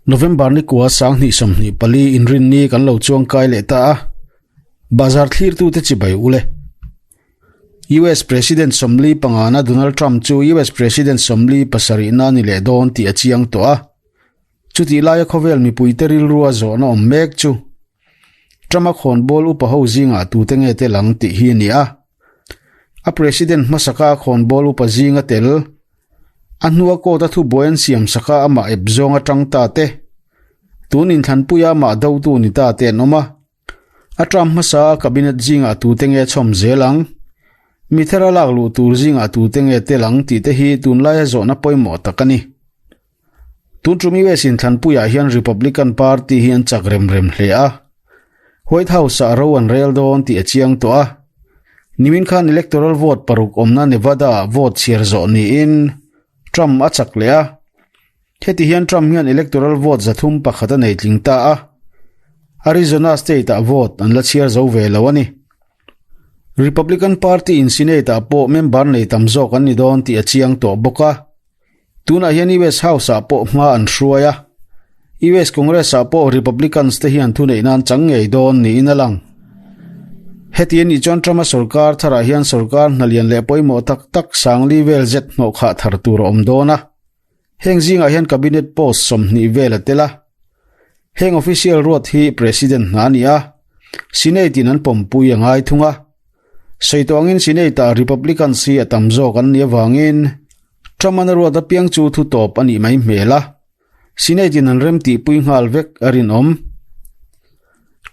November ni kua 2024 inrinni kan lo chuang kai leh ta a, bazar thlirtute chibai ule. US President 45na Donald Trump chu US President 47na ni leh dawn tih a chiang tawh a. Chutih laia khawvel mipuite rilrua zawhna awm mek chu Trump-a khawnbawl upa ho zingah tute nge tel ang tih hi a ni a. A President hmasaka a khawnbawl upa zinga tel, a hnua court-a thubuai an siam saka amah ep zawng atang ta te, tun inthlanpuia amah dotu ni ta te an awm a. A Trump hmasa a cabinet zingah tute nge chhawm zel ang? Mi thara lak luh tur zingah tute nge tel ang tih te hi tunlaia zawhna pawimawh tak a ni. Tun tum US inthlanpuiah hian Republican Party hi an chak rem rem hle a. White House-ah ro an rel dawn tih a chiang tawh a. Nimin khan electoral vote paruk awmna Nevada-ah vote chhiar zawh niin Trump a chak leh a. Heti hian Trump hian electoral vote 301 a nei tling ta a. Arizona state-ah vote an la chhiar zo ve lo a ni. Republican Party in Senate-ah pawh member nei tam zawk an ni dawn tih a chiang tawh bawk a. Tunah hian US House-ah pawh hma an hruai a, US Congress-ah pawh Republicans te hian thuneih nan chang ngei dawn niin a lang. Heti a nih chuan Trump-a sorkar tharah hian sorkar hna lian leh pawimawh tak tak sangli vel zet hnawhkhah thar tur a awm dawn a. Heng zingah hian cabinet post 20 vel a tel a. Heng official ruat hi President hna a ni a, Senate-in an pawmpui a ngai thung a. Sawi tawh angin Senate-ah Republicans hi a tam zawk an nih avangin Trump-an a ruat apiang chu thu tawp a nih mai hmel a, Senate-in an rem tihpui nghal vek a rinawm.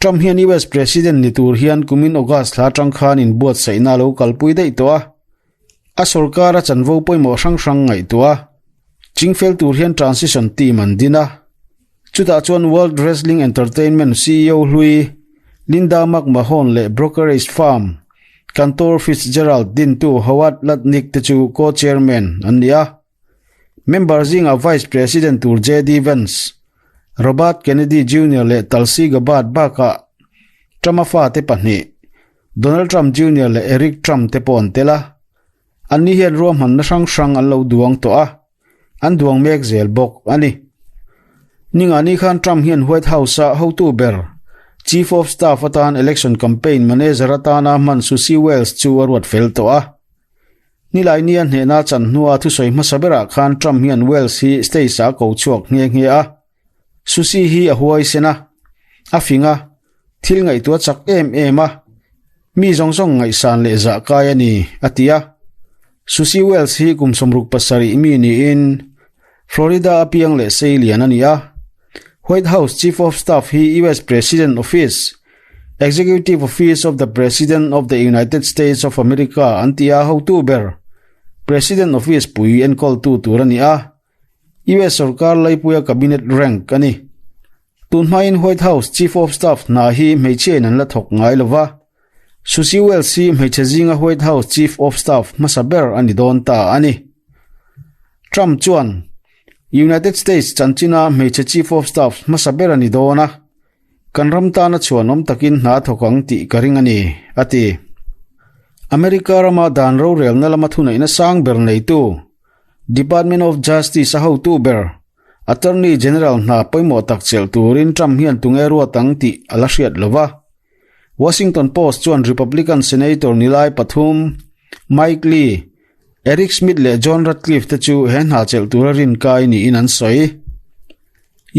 Trump hian US President ni tur hian kumin August thla atang khan inbuatsaihna a lo kalpui daih tawh a, a sorkar a chanvo pawimawh hrang hrang ngaihtuah a, chingfel tur hian transition team an din a. Chutah chuan World Wrestling Entertainment CEO hlui Linda McMahon leh brokerage firm Cantor Fitzgerald dintu Howard Lutnick te chu co-chairman an ni a. Member zingah Vice President tur JD Vance, Robert Kennedy Junior leh Tulsi Gabbard bakah Trump-a fate pahnih, Donald Trump Junior leh Eric Trump te pawh an tel a. Anni hian ruahmanna hrang hrang an lo duang tawh a, an duang mek zel bawk a ni. Ningani khan Trump hian White House-a hotu ber, Chief of Staff atan election campaign manager atana hman Susie Wiles chu a ruat fel tawh a. Nilai nia hnehna chan hnua thusawi hmasa berah khan Trump hian Wiles hi stage-ah a ko chhuak nghe nghe a. Susie hi a huaisen a, a fing a, thil ngaihtuah chak em em a, mi zawng zawng ngaihsan leh zah kai a ni, a ti a. Susie Wiles hi kum 67 mi niin Florida a piang leh sei lian a ni a. White House Chief of Staff hi US President Office, Executive Office of the President of the United States of America an ti a hotu ber, President Office pui enkawltu tur a ni a. US sorkar laipuia cabinet rank a ni. Tun hmain White House Chief of Staff hna hi hmeichhiain an la thawk ngai lo va. Susie Wiles hi hmeichhe zinga White House Chief of Staff hmasa ber a ni dawn ta a ni. Trump chuan United States chanchina hmeichhe Chief of Staff hmasa ber a ni dawn a, kan ram tana chhuanawm takin hna thawk ang tih ka ring a ni, a ti. America rama dan rorelna lama thuneihna sang ber neitu Department of Justice a hotu ber, Attorney General hna pawimawh tak chelh turin Trump hian tunge ruat ang tih a la hriat lo va. Washington Post chuan Republican Senator nilai pathum, Mike Lee, Eric Schmitt leh John Ratcliffe te chu he hna chelh tura rinkai niin an sawi.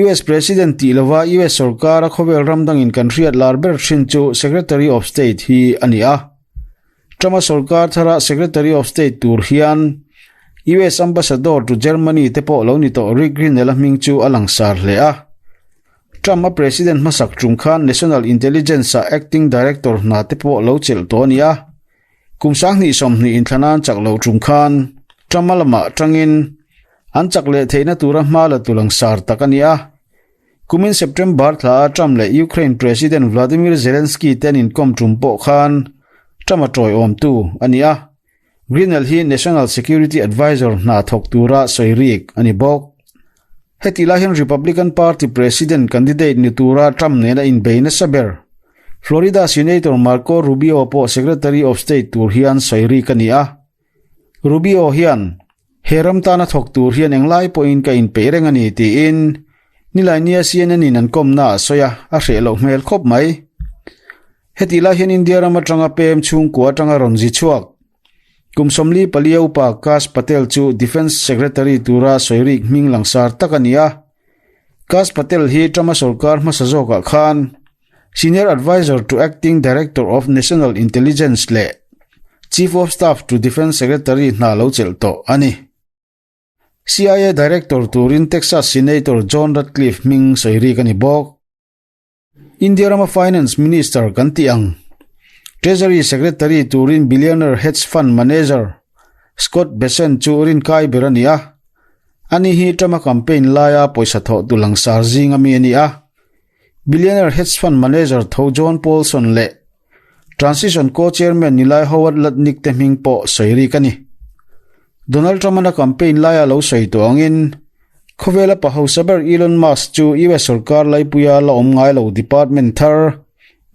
US President tih lova US sorkara khawvel ram dangin kan hriat lar ber thin chu Secretary of State hi a ni a. Trump-a sorkar thara Secretary of State tur hian US Ambassador to Germany te pawh lo ni tawh Rick Grenell-a hming chu a langsar hle a. Trump-a President hmasak tum khan National Intelligence-a Acting Director hna te pawh lo chelh tawh a ni a. Kum 2020 inthlanan chak lo tum khan Trump-a lamah tangin an chak leh theihna tura hma la tu langsar tak a ni a. Kumin September thla a Trump leh Ukraine President Vladimir Zelensky te an inkawm tum pawh khan Trump a tawiawmtu a ni a. Grenell hi National Security Advisor hna thawk tura sawi rik a ni bawk. Heti lai hian Republican Party President candidate ni tura Trump nena inbei nasa ber Florida Senator Marco Rubio pawh Secretary of State tur hian sawi rik a ni a. Rubio hian He ram tana thawk tur hian englai pawhin ka inpeih reng a ni tiin. Nilainia CNN-in an kawmna a sawi a, a hreh loh hmel khawp mai. Hetih lai hian India ram atanga pem chhungkua atanga rawn zi chhuak. Kum 44 a upa Kash Patel chu Defence Secretary tura sawi rik hming langsar tak a ni a. Kash Patel hi Trump-a sorkar hmasa zawkah khan Senior Advisor to Acting Director of National Intelligence leh Chief of Staff to Defence Secretary hna lo chelh tawh a ni. CIA Director turin Texas Senator John Ratcliffe hming sawi rik a ni bawk. India rama Finance Minister kan tih ang Treasury Secretary turin billionaire hedge fund manager Scott Bessent chu rinkai ber a ni a. Ani hi Trump-a campaign laia pawisa thawhtu langsar zinga mi a ni a. Billionaire hedge fund manager tho John Paulson leh Transition Co-Chairman nilai Howard Lutnick te hming pawh sawi rik a ni. Donald Trump-an a campaign laia lo sawi tawh angin, khawvela pa hausa ber Elon Musk chu US sorkar laipuia la awm ngai lo department thar,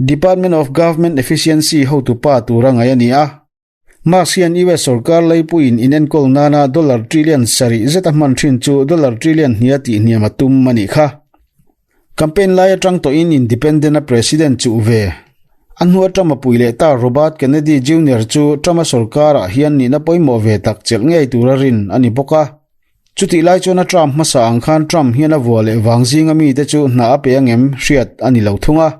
Department of Government Efficiency hotupa tura ngaih a ni a. Musk hian US sorkar laipuiin inenkawl nana dollar trillion sarih zeta hman thin chu dollar trillion hnia tihhniam a tum a nih kha. Campaign lai atang tawhin independent a president chuh ve. A hnua Trump a pui leh ta Robert Kennedy Junior chu Trump a sorkarah hian nihna pawimawh ve tak chelh ngei tura rin a ni bawk a. Chutih lai chuan a term hmasa ang khan Trump hian a vua leh vang zinga mite chu hna a pe angem hriat a ni lo thung a.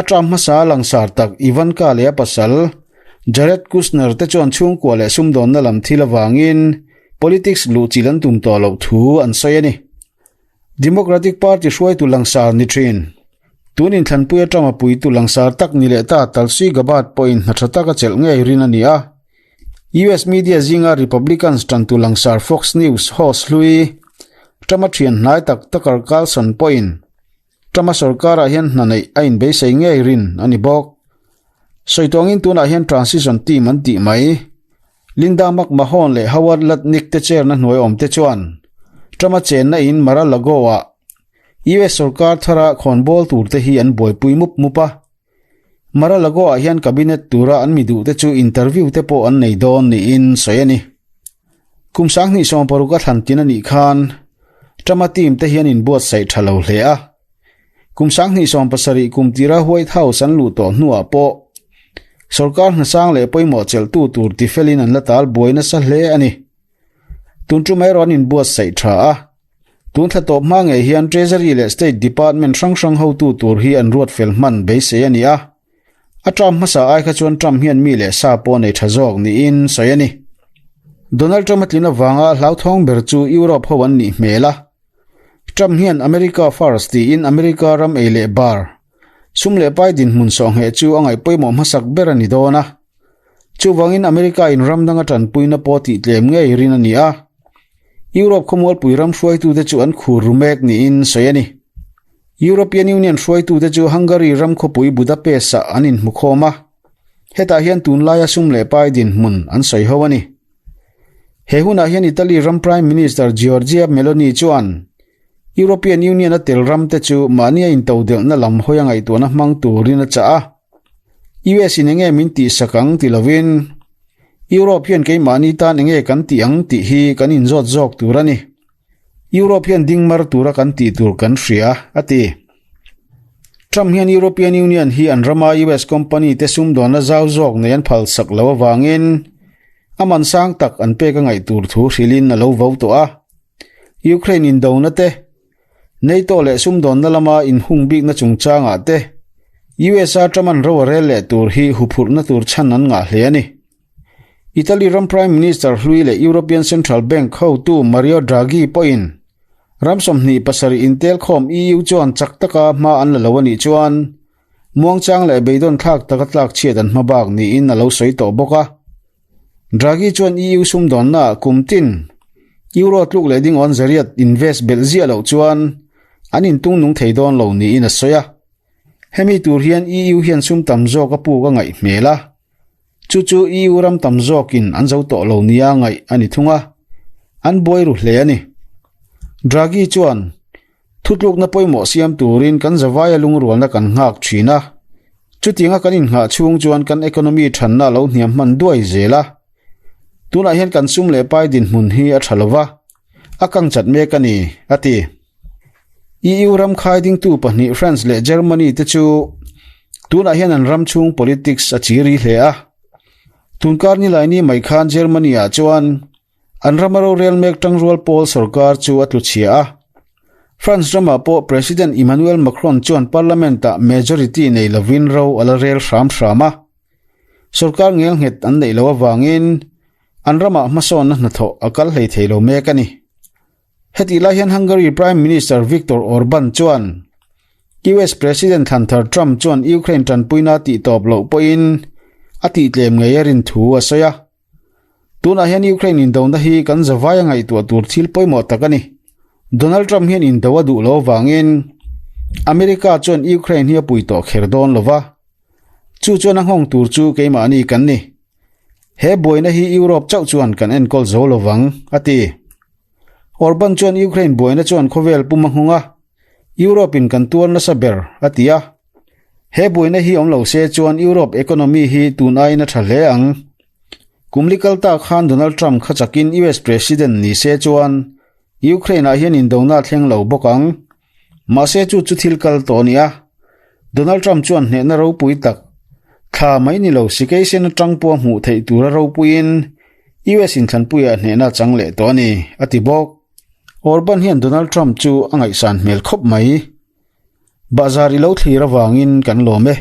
A term hmasa a langsar tak Ivanka leh a pasal Jared Kushner te chuan chhungkua leh sumdawnna lam thil avangin politics luhchilh an tum tawh loh thu an sawi a ni. Democratic Party hruaitu langsar ni thin. Tun inthlanpui atanga puitu langsar tak ni leh ta Tulsi Gabbard pawhin hna tha tak a chelh ngei rin a ni a. US media zinga Republicans tantu langsar Fox News host hlui Trump-a thian hnai tak Tucker Carlson pawhin Trump-a sorkarah hian hna neih a inbeisei ngei rin a ni bawk. Sawi tawngin tunah hian transition team an tih mai. Linda McMahon leh Howard Lutnick te chairna hnuai awmte chuan Trump-a chenna in Mar-a-Lago-ah US sorkar thara khawnbawl turte hi an buaipui mup mup a. Mar-a-Lago-ah hian cabinet tura an mi duhte chu interview te pawh an nei dawn niin sawi a ni. Kum 2016 a thlan tin a nih khan Trump-a team te hian inbuatsaih tha lo hle a. Kum 2017 kum tira White House an luh tawh hnuah pawh sorkar hnasang leh pawimawh chelhtu tur tifelin an la tal buai nasa hle a ni. Tun tum erawh an inbuatsaih tha a. Tun thla tawp hma ngei hian Treasury leh State Department hrang hrang hotu tur hi an ruat fel hman beisei a ni a. A term hmasa ai kha chuan Trump hian mi leh sa pawh nei tha zawk niin sawi a ni. Donald Trump a tlin avanga hlauthawng ber chu Europe ho an nih hmel a. Trump hian America First tiin America ram ei leh bar, sum leh pai dinhmun sawhngheh chu a ngaih pawimawh hmasak ber a ni dawn a. Chuvangin America in ram danga tanpuina pawh tih tlem ngei rin a ni a. Europe khawmualpui ram hruaitute chu an khur ru mek niin sawi a ni. European Union hruaitute chu Hungary ram khawpui Budapest-ah an inhmukhawm a. Hetah hian tunlaia sum leh pai dinhmun an sawi ho a ni. He hunah hian Italy ram Prime Minister Giorgia Meloni chuan European Union a tel ramte chu mahni a intodelhna lam hawi a ngaihtuahna hmang turin a chah a. US in enge min tihsak ang ti lovin Europe hian keimahni tan enge kan tih ang tih hi kan inzawt zawk tur a ni. Europe hian ding mar tura kan tih tur kan hria, a ti. Trump hian European Union hi an rama US company te sumdawnna zau zawk nei an phalsak lo avangin a man sang tak an pek a ngaih tur thu hrilhin a lo vo tawh a. Ukraine indona te, NATO leh sumdawnna lama inhung bikna chungchangah te US-a Trump an ro a rel leh tur hi huphurhna tur chhan an ngah hle a ni. Italy ram Prime Minister hlui leh European Central Bank hotu Mario Draghi pawhin ram 27 intelkhawm EU chuan chak taka hma an la lo a nih chuan muangchang leh beidawn thlak taka tlak chhiat an hma bak niin a lo sawi tawh bawk a. Draghi chuan EU sumdawnnaah kum tin Euro tluk leh ding awn zariat invest belh ziah loh chuan an intung nung thei dawn lo niin a sawi a. Hemi tur hian EU hian sum tam zawk a puk a ngaih hmel a. Chu chu EU ram tam zawkin an zo tawh lo nia ngaih a ni thung a, an buai ru hle a ni. Draghi chuan, Thutlukna pawimawh siam turin kan zavaia lungrualna kan nghak thin a, chutianga kan innghah chhung chuan kan economy thanna a lo hniam hman duai zel a. Tunah hian kan sum leh pai dinhmun hi a tha lo va, a kang chat mek a ni, a ti. EU ram khaidingtu pahnih France leh Germany te chu tunah hian an ram chhung politics a chiri hle a. Tunkar nilaini mai khan Germany ah chuan an rama rorel mek tangrual pawl sorkar chu a tlu chhia a. France ramah pawh President Emmanuel Macron chuan parliament ah majority nei lovin ro a la rel hram hram a. Sorkar ngelnghet an neih loh avangin an ramah hmasawnna hnathawh a kal hlei thei lo mek a ni. Hetih lai hian Hungary Prime Minister Viktor Orban chuan US President thlanthar Trump chuan Ukraine tanpuina tih tawp loh pawhin a tihtlem ngei a rin thu a sawi a. Tunah hian Ukraine indona hi kan zavai a ngaihtuah tur thil pawimawh tak a ni. Donald Trump hian indo a duh lo avangin America chuan Ukraine hi a pui tawh kher dawn lo va, chu chuan a nghawng tur chu keimahni kan ni. He buaina hi Europe chauh chuan kan enkawl zo lo vang, a ti. Orban chuan Ukraine buaina chuan khawvel pum a nghawng a, Europe in kan tuar nasa ber, a ti a. He buaina hi awm lo se chuan Europe economy hi tun aiin a tha hle ang. Kum li kal ta khan Donald Trump kha chakin US President ni se chuan Ukraine ah hian indona a thleng lo bawk ang. Mahse chu chu thil kal tawh a ni a. Donald Trump chuan hnehna ropui tak, thla mai ni lo sikeisen atang pawh a hmuh theih tura ropuiin US inthlanpuiah hnehna a chang leh tawh a ni, a ti bawk. Orban hian Donald Trump chu a ngaihsan hmel khawp mai. Bahzar i lo thlir avangin kan lawm e.